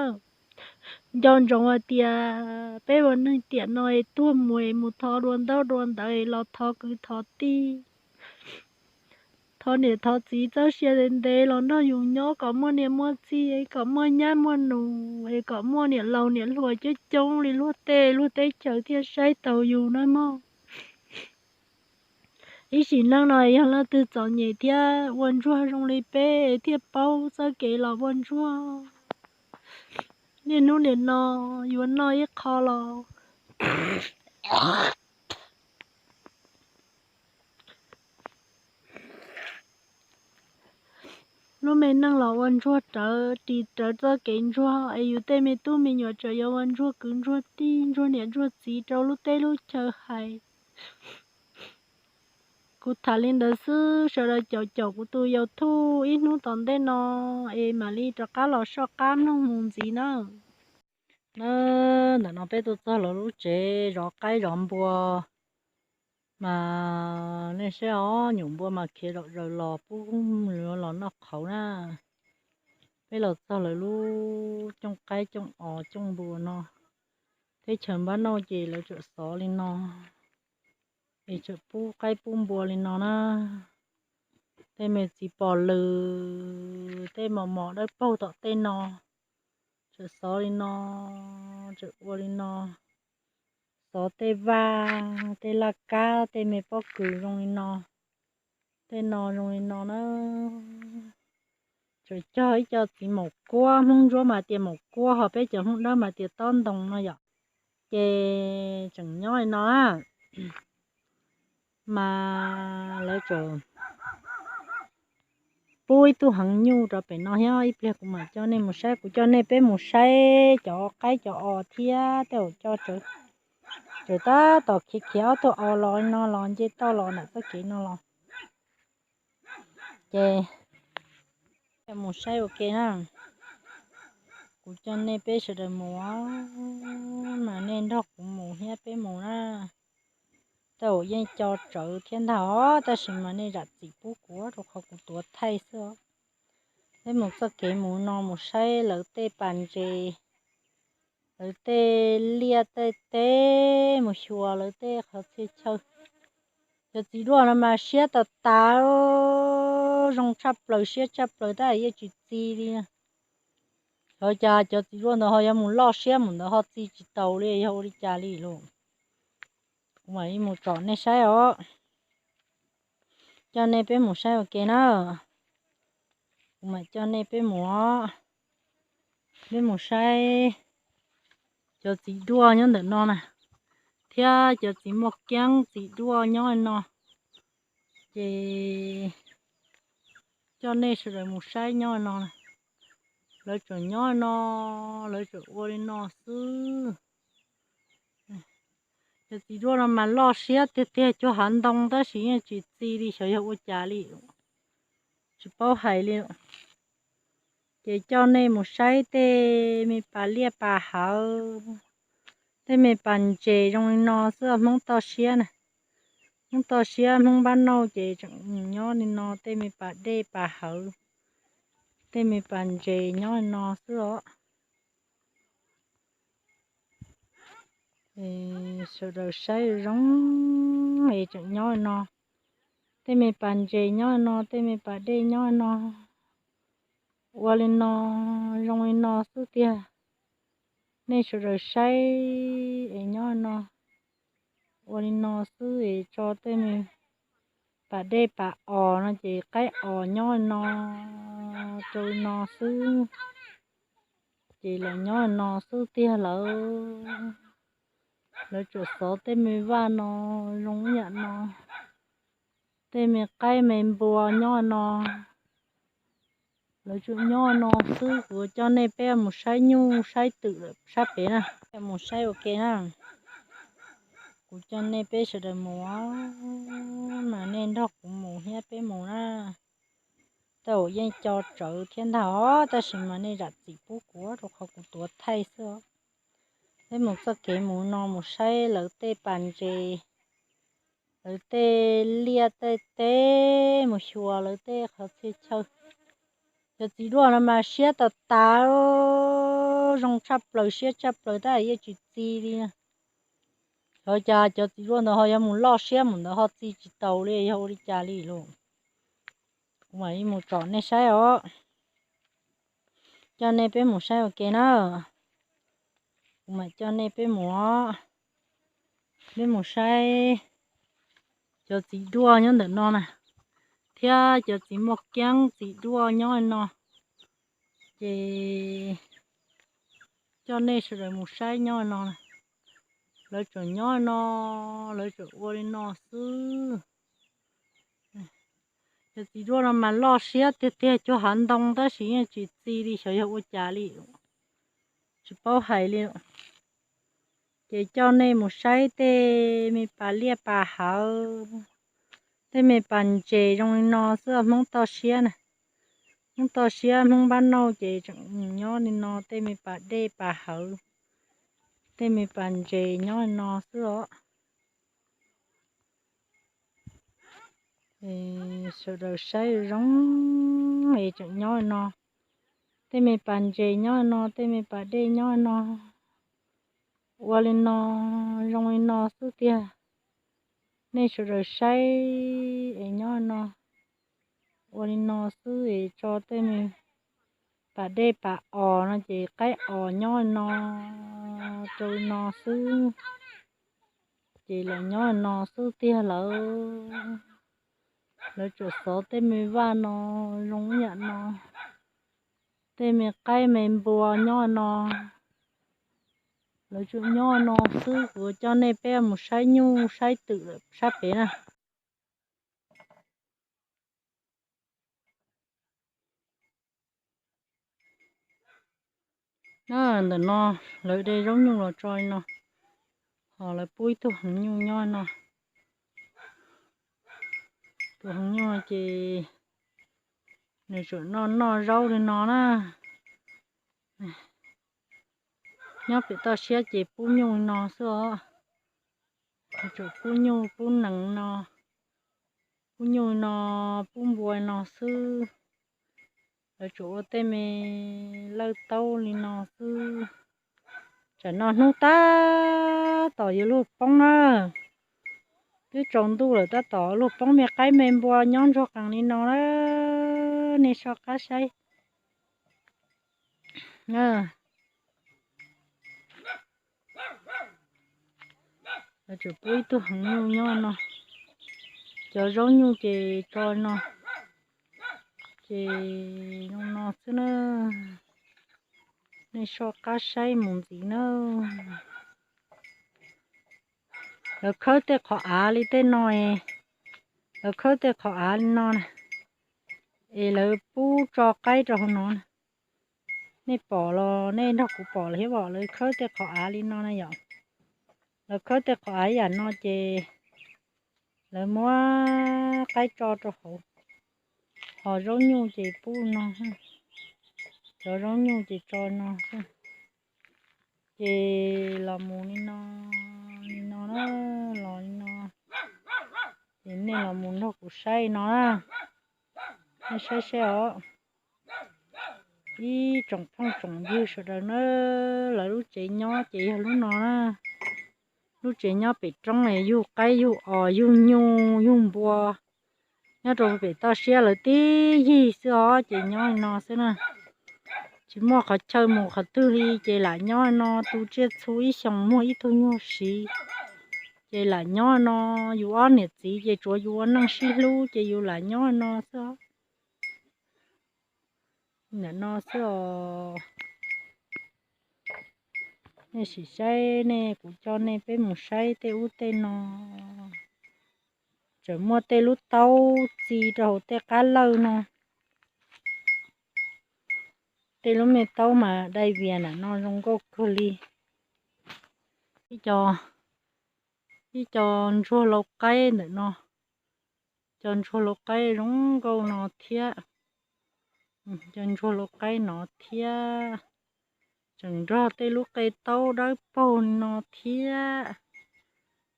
Nco ntsoov hais tias peb ua neeg tiam no es tuag mus es mus thov dua ntaub dua ntawv es los thov kwv thov tij, thov niam thov txiv txoj sia ntev ntev los nrog yus nyob kom muaj niam muaj txiv, kom muaj nyab muaj nus, es kom muaj niam laus niam hluas coob coob li luag tej luag teb chaws thiaj saib taus yus na mog. Ib sim neej no yog leej twg txom nyem thiab ua ntsuag zoo li peb thiaj paub txoj kev los ua ntsuag. Niaj hnub nim no yuav noj ib qho los lub me neej los ua ntsuag rawv ris rawv txoj kev ntsuag es yus tej me tub me nyuam tseem yuav ua ntsuag kwv ntsuag tij ntsuag niam ntsuag txiv rau lub teb lub chaw hais. Kuv tham li ntawd xwb, sawv daws caum caum kuv tus YouTube ib hnub tom ntej no es mam li rov qab los soj qab mloog mus ntxiv na. Na, ntawm no peb tuaj txog lawv lub tsev zov qaib zov npua, mas nej saib os, nyuam npua mas khiav zom zaws los pub los noj qhauv na. Peb los txog lawv lub cooj qaib cooj os cooj npua no, teb chaws npab nauj ces lawv tseem xov li no, es tseem pub qaib pub npua li no na. Tej me txiv pos lws, tej mos mos dawb paug tom tej no, tseem xov li no, tseem ua li no, xov tej vaj, tej laj kab, tej me pob kws zoo li no, tej no zoo li no na. Tseem cog ib co txiv maum kuab, Hmoob Ntsuab mas tias maum kuab, ho peb cov Hmoob Dawb mas tias tob ntoo no yom. Ces tseem nyob li no na, mas lawv tseem pub ib tug heev nyuj rau pem no thiab, ib pliag kuv mam coj nej mus saib, kuv coj nej peb mus saib cov qaib cov os thiab tej zaum cov tseem tab tom khiav khiav ob tug os los no los nce toj los ntawm txoj kev no los. Ces mus saib ua ke na. Kuv coj nej peb sawv daws mus, mas nej nrog kuv mus thiab peb mus na. Tej zaum yeej co tsawv thiab ntag os, tab sis mas nej zam txim pub kuv rau qhov kuv tuav thaij xwb os. Peb mus txoj kev mus no mus saib lawv tej pas ntses, lawv tej liaj tej teb mus xyuas lawv tej qhov txhia chaw. Cov txiv duaj no mas siab tas tas, zoo tshaj plaws siab tshaj plaws tab yeej tsis txi li. Xyov cas cov txiv duaj ntawd ho yuav mus loj siab mus ntawd ho txi tsis taus li yog ua li cas li lauj. Kuv mam li mus tsom nej saib os. Coj nej peb mus saib ua ke na. Kuv mam coj nej peb mus os. Peb mus saib cov txiv duaj nyob ntawm no na, thiab cov txiv muaj keeb txiv duaj nyob no. Ces coj nej sawv daws mus saib nyob no. Lawv tseem nyob no, lawv tseem ua li no xwb. Cov txiv duaj no mas loj siab tiag tiag, cuag hav ntoo tab sis yeej tsis txi li, xyov yog ua cas li, tsis paub hais li. Ces coj nej mus saib tej me pas liaj pas hawv, tej me pas ntses zoo li no xwb, Hmoob toj siab na. Hmoob toj siab Hmoob npab nauj ces tseem nyob li no, tej me pas dej pas hawv, tej me pas ntses nyob li no xwb os. Sawv daws saib zoo es tseem nyob li no, tej me pas ntses nyob li no, tej me pas dej nyob li no, ua li no, zoo li no xwb tiag. Nej sawv daws saib es nyob li no, ua li no xwb es tso tej me pas dej pas os no ces qaib os nyob li no, rau li no xwb. Ces lawv nyob li no xwb tiag lawm. Lawv tsuas xov tej me vaj no zoo ib yam no. Tej me qaib me npua nyob no. Lawv tsuas nyob no xwb, kuv coj nej peb mus saib nyuj saib twm sab pem na. Mus saib ua ke na. Kuv coj nej peb sawv daws mus, mas nej nrog kuv mus thiab peb mus na. Tej zaum yeej co tsawv thiab ntag os, tab sis mas nej zam txim pub kuv rau qhov kuv tuav thaij xwb os. Peb mus txoj kev mus no mus saib lawv tej pas ntses, lawv tej liaj tej teb, mus xyuas lawv tej qhov txhia chaw. Cov txiv duaj no mas siab tas tas, zoo tshaj plaws siab tshaj plaws tab yeej tsis txi li. Xyov cas cov txiv duaj ntawd ho yuav mus loj siab mus ntawd ho txi tsis taus li, yog ua li cas li lauj? Kuv mam li mus tsom nej saib os. Coj nej peb mus saib ua ke na. Kuv mam coj nej peb mus, peb mus saib cov txiv duaj nyob ntawm no na, thiab cov txiv muaj kiab txiv duaj nyob no. Ces coj nej sawv daws mus saib nyob no. Lawv tseem nyob no, lawv tseem ua li no xwb. Cov txiv duaj no mas loj siab tiag tiag, cuag hav ntoo tab sis yeej tsis txi li, xyov yog ua cas li, tsis paub hais li. Ces coj nej mus saib tej me pas liaj pas hawv, tej me pas ntses zoo li no xwb. Hmoob toj siab na, Hmoob toj siab Hmoob npab nauj ces tseem nyob li no, tej me pas dej pas hawv, tej me pas ntses nyob li no xwb os. Sawv daws saib zoo es tseem nyob li no, tej me pas ntses nyob li no, tej me pas dej nyob li no, ua li no, zoo li no xwb tiag. Nej sawv daws saib es nyob li no, ua li no xwb es tso tej me pas dej pas os no ces qaib os nyob li no, rau li no xwb. Ces los nyob li no xwb tiag lawm. Lawv tsuas xov tej me vaj no zoo ib yam no, tej me qaib me npua nyob no. Lawv tsuas nyob no xwb, kuv coj nej peb mus saib nyuj saib twm sab pem na. Ntawm no lawv de zaub nyuj los tso li no, ho lawv pub ib tug heev nyuj nyob no. Tus heev nyuj ces nws tsuas noj noj zaub li no na. Nyob pem toj siab ces pub nyuj li no xwb os. Nws tsuas pub nyuj pub nees no, pub nyuj no, pub npua no xwb. Lawv tsuas ua tej me lawj taub li no xwb. Tsam no hnub tab tom yuav luag poob na, twb tsaus ntuj lawm tab tom luag poob, me qaib me npua nyob ntsuag qees li no na, nej soj qab saib. Lawv tsuas pub ib tug heev nyuj nyob no, cov zaub nyuj ces tso no, ces zoo no xwb na. Nej soj qab saib mus ntxiv na. Lawv khawb tej qhov av li tej no, lawv khawb tej qhov av li no na, es lawv pub tso qaib rau hauv no na. Nej pom los nej nrog kuv pom los thiab os, lawv khawb tej qhov av li no na yom. Lawv khawb tej qhov av ib yam no ces lawv muab qaib tso rau hauv, ho zaub nyuj ces pub no, cov zaub nyuj ces tso no xwb. Ces los mus li no, li no na, los li no. Ces nej los mus nrog kuv saib li no na, nej saib saib os. Ib tsoom phooj tsoom ywg sawv daws na, lawv lub tsev nyob ces yog lub no na. Lub tsev nyob pem roob es yug qaib yug os yug nyuj yug npua. Nyob rau pem toj siab lawv tib yig xwb os, ces nyob li no xwb na. Tsis muaj qhov chaw mus qhov twg li ces lam nyob li no tu tsiaj txhu ib xyoos muag ib tug nyuag siv. Ces lam nyob li no, yus ob niam txiv ces tsuav yus ua neej sib hlub ces yus lam nyob li no xwb os. Ntawm no xwb os. Nej sim saib, nej kuv coj nej peb mus saib tej ub tej no. Tseem muaj tej lub taub txi rau hauv tej qab lawj no. Tej lub me taub mas dai vias ntawm no zoo nkauj kawg li. Ib co, ib co ntsuag lau qaib ntawm no. Co ntsuag lau qaib zoo nkauj no thiab. Co ntsuag lau qaib no thiab. Tseem nrog tej lub qe taub dawb paug no thiab.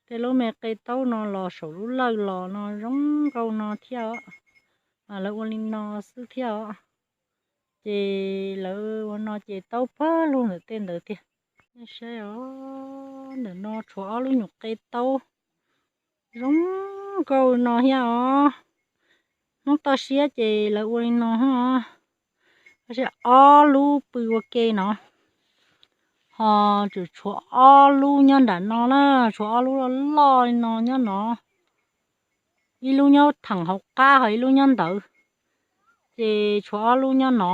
Tej lub me qe taub no los saum lub lawj los no zoo nkauj no thiab os. Mas lawv ua li no xwb thiab os. Ces lawv ua no ces taub pawg lug ntawm tej ntawd tiag. Nej saib os, ntawm no tshuav ob lub nyuam qe taub zoo nkauj no thiab os. Hnub toj siab ces lawv ua li no os. Tab sis ob lub pw ua ke no, ho tseem tshuav ob lub nyob nram no na, tshuav ob lub loj loj li no nyob no. Ib lub nyob theem hauv qab ho ib lub nyob ntawd, ces tshuav ob lub nyob no,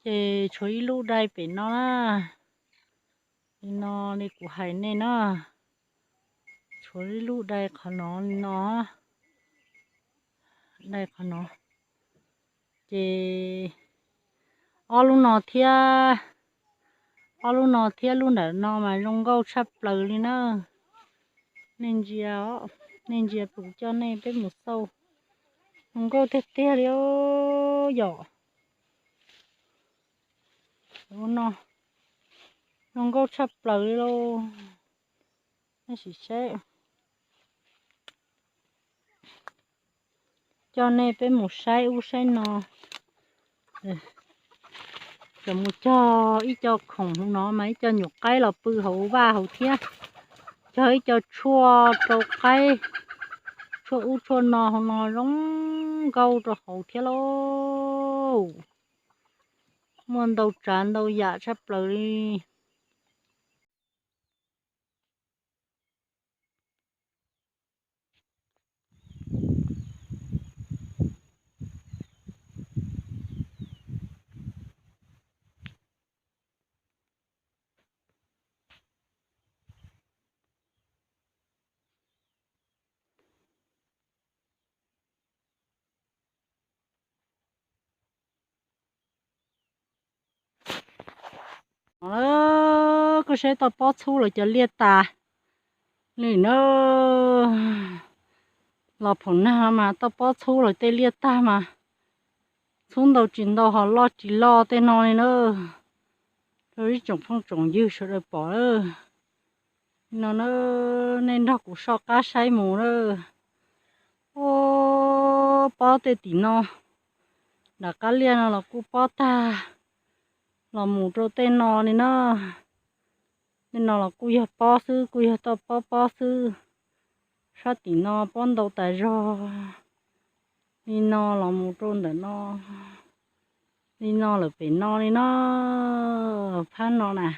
ces tshuav ib lub dai pem no na. Li no li kuv hais nej na, tshuav ib lub dai qhov no li no, dai qhov no, ces ob lub no thiab, ob lub no thiab lub ntawm no mas zoo nkauj tshaj plaws li na. Nej ntsia, nej ntsia kuv coj nej peb mus xauj, zoo nkauj tiag tiag li yom. Ua no zoo nkauj tshaj plaws li lauj. Nej sim saib, coj nej peb mus saib ub saib no. Tseem mus cog ib co khoom hauv no mas ib co nyuam qaib los pw hauv vaj hauv thiab. Cog ib co tshuaj rau qaib, tshuaj ub tshuaj no hauv no zoo nkauj rau hauv thiab lauj. Muaj ntau tsav ntau yam tshaj plaws li. Koj saib toj pob txhub lawv cov liaj tag li na. Los phaum nag mas toj pob txhub lawv tej liaj tag mas txhub ntau tsis ntau ho loj tsis loj tej no li na. Rau ib tsoom phooj tsoom ywg sawv daws pom na. No na, nej nrog kuv soj qab saib mus na. Ua pob tej tim no, nram qab liaj no los kuj pob tag, los mus rau tej no li na. Tej no los kuj yog pob xwb, kuj yog toj pob pob xwb. Sab tim no pob ntau tas zog. Li no los mus rau ntawm no, li no lawm pem no li no, phab no na.